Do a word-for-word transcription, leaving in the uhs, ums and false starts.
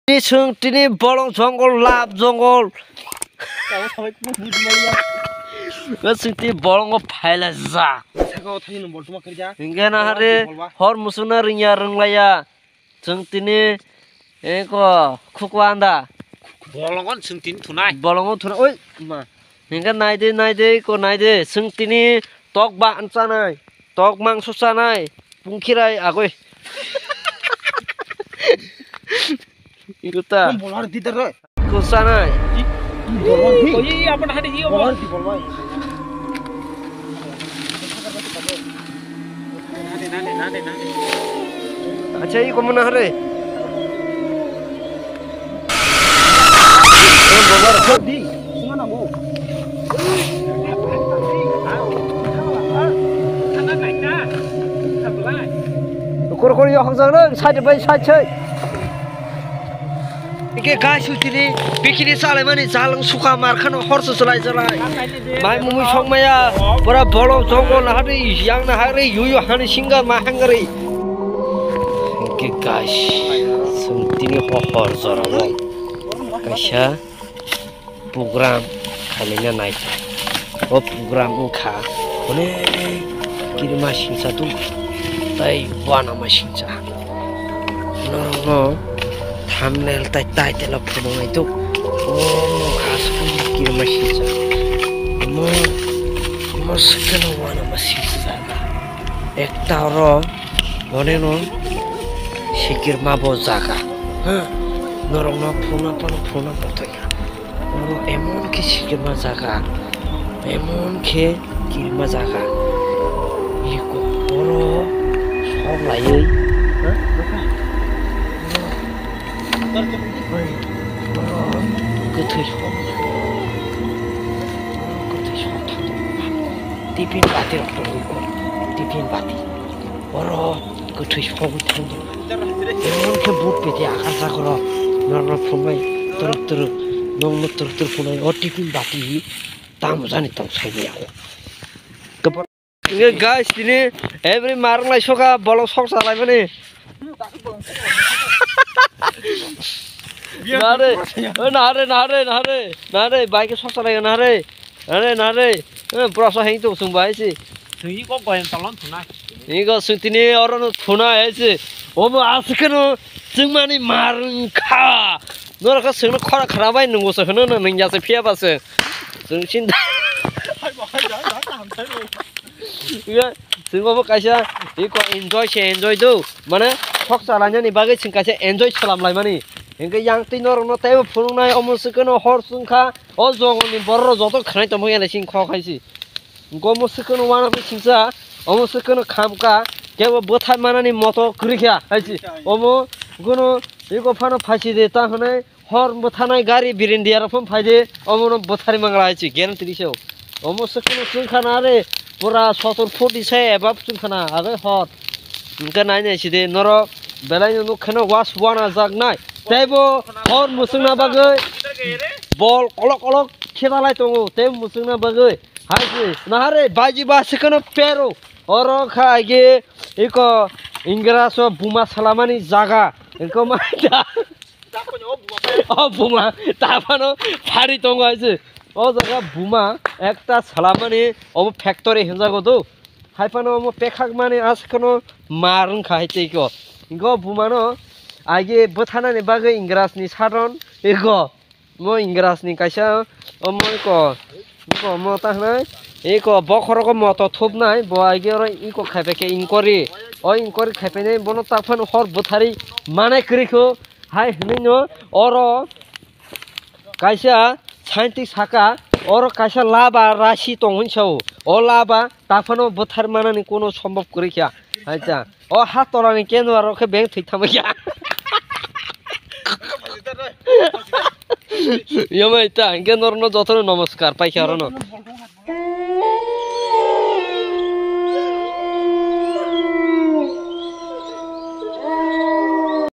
Tini chwng tini bolong jongol lab jongol. Chwng tini bolongo phaila ja. Hingke nahare hor musuna ringya ringlaya. Chwng tini eko khukwa anda. Bolongo chwng tini thunai. Bolongo thunai. Oi ma. Hingke naide naide ko naide. Chwng tini tok ba chanai. Tok mangso chanai. Pungkhirai agoi. Ikuta. Bolhar didar roi. Kusanai. Bolhar di. Oye, apa dah ada iya, Bolhar di, bolhar. Acha, iko mana hare? Bolhar di. Mana mo? Kor kor yo hokjak nang, side by side sai. Hingke gai sutini bikini chalaimani jalang suka markhano hor se chalai chalai. Mai mumui songmaya, pura bolong jongol nahari, yang nahari, yuyu hani singa ma hangari. Hingke gai sutini ho hor jorao kaisa program khailina naikha. O program wngkha onek kirima singsa tung tei uanama singsa. Norokno thumbnail tei title o phunuknai tuk. Omo wngkha aswk kirima singsa. Omo, omo swkeno uanama singsa jaga. Ekta oro oneno sikirma bo jaga. Ha, norokno phunukna phano phunukna tongya. Oro emon khe sikirma jaga, emon khe kirma jaga. Eko oro sok laiwi, ha? Oro kwthwi sok. Oro kwthwi sok thang. Tiffin bati rok tongo eko. Tiffin bati. Oro kwthwi sogwi thangdi. Emon khe but pete akhar jak oro. Norok phunai twrwk twrwk. Nokno twrwk twrwk phunai. O tiffin bati tamo jani tong saimaya o. Hingke guys, tini every marwng lai soka bolong sok chalaimani. Nare, nare, nare, nare, nare, bike sok chalai nare. Nare, nare, eh, pura so heng tung sung bai si. Sung i kok goyang talon thunai. Iko sung tini oro no thuna hai si. Obo aswk no sung mani marwng kha. Norok kha sung no khora khara bai nungo se hwno no nung ya se phiya ba se. Sung sin da. Iya, sung obo kaisa iko enjoy se enjoy do. Mane sok chalainani bagwi sung kaisa enjoy salam lai mani. Hingke yang twi norok no teibo phunuknai omo sung khe no hor sung kha. O jongolni borok rok joto khanai tongma ya sing kho khai si. Gomo swkeno uanama singsa, omo swkeno khamkha, kebo bwthai manani moto kwrwikha, hai si. Omo gono eko phano phaisi de ta hwnwi hor bwthanai gari birindia rok phano phaide, omono bwthari mangla hai si, guarantee se. Omo swkeno chwngkha na re, pura sotor forty se above chwngkha na, agai hor. Hingke nai nai si de, norok belai no nuk kheno was uanajaknai. Teibo hor mwswkna bagwi bol kolok kolok kheba lai tongo, tei mwswkna bagwi. Hai se, nahare, baji ba se kono pero. Oro kha age, iko, Ingraso buma salamani jaga. Iko ma da. O buma, ta phano phari tongo hai se. O jaga buma, ekta salamani, obo factory hinjago do. Hai phano omo pekhak mani as kono mar wngkha hai tei iko. Iko bumano age bwthanani bagwi Ingrasni sadon iko. Mo Ingrasni kaisa omo iko, iko omo ta hwnai, iko bokhorogo moto thupnai, bo age oro iko khaipai khe inquiry, o inquiry khaipainai bono ta phano hor bwthari manai kwrwi kho, hai hwnwi no oro kaisa scientist saka, oro kaisa laba rasi tong hwn sao, o laba ta phano bwthar manani kono sombhob kwrwi kha, hai ta. O ha tolani kenwaro khe beng thwi thamwi ya. Yomai ta, hingke norokno jotono nomoskar paikha orono.